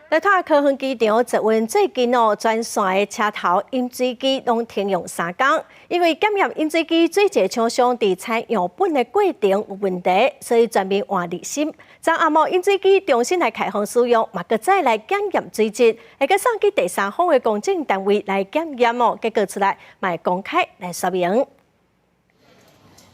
來睇桃園機場捷運最近哦，全線的車頭飲水機攏停用3工，因為檢驗飲水機水質廠商佇採樣本的過程有問題，所以全面換濾芯。昨暗暝飲水機重新來開放使用，嘛閣再來檢驗水質，會閣送去第三方的公證單位來檢驗哦，結果出來嘛會公開來說明。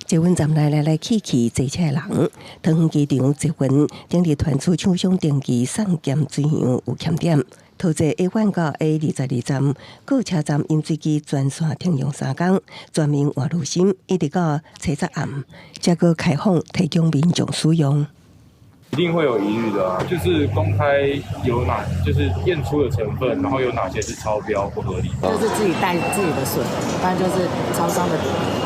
捷運站內來來去去坐車的人，桃園機場捷運頂日傳出廠商定期送檢水樣有欠點，桃捷 A 1到 A22站各車站飲水機全線停用三工，全面換濾芯，一直到初十暗，才閣開放提供民眾使用。一定會有疑慮的啊，就是公開有哪，就是驗出的成分，然後有哪些是超標不合理。就是自己帶自己的水，但就是超商的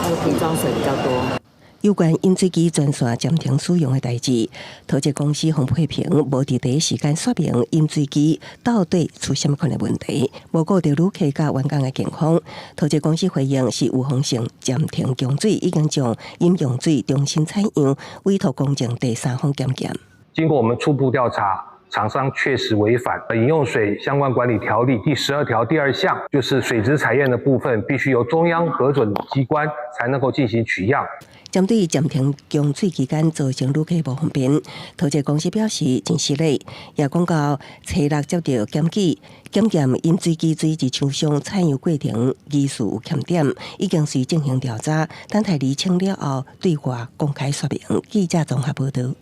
那個瓶裝水比較多。有關飲水機全線暫停使用的代誌，桃捷公司黃佩平無佇第一時間說明飲水機到底出啥物款的問題，無顧著旅客佮員工的健康。桃捷公司回應是預防性暫停供水，已經將飲用水重新採樣，委託公正第三方檢驗。經過我們初步調查，廠商確實違反飲用水相關管理條例第12條第2項，就是水質採驗的部分必須由中央核准機關才能夠進行取樣。針對暫停供水期間造成旅客無方便，桃捷公司表示真失禮，也講到初六接到檢舉，檢驗飲水機水質廠商採樣過程疑似有欠點，已經隨進行調查，等待釐清了後對外公開說明。記者綜合報道。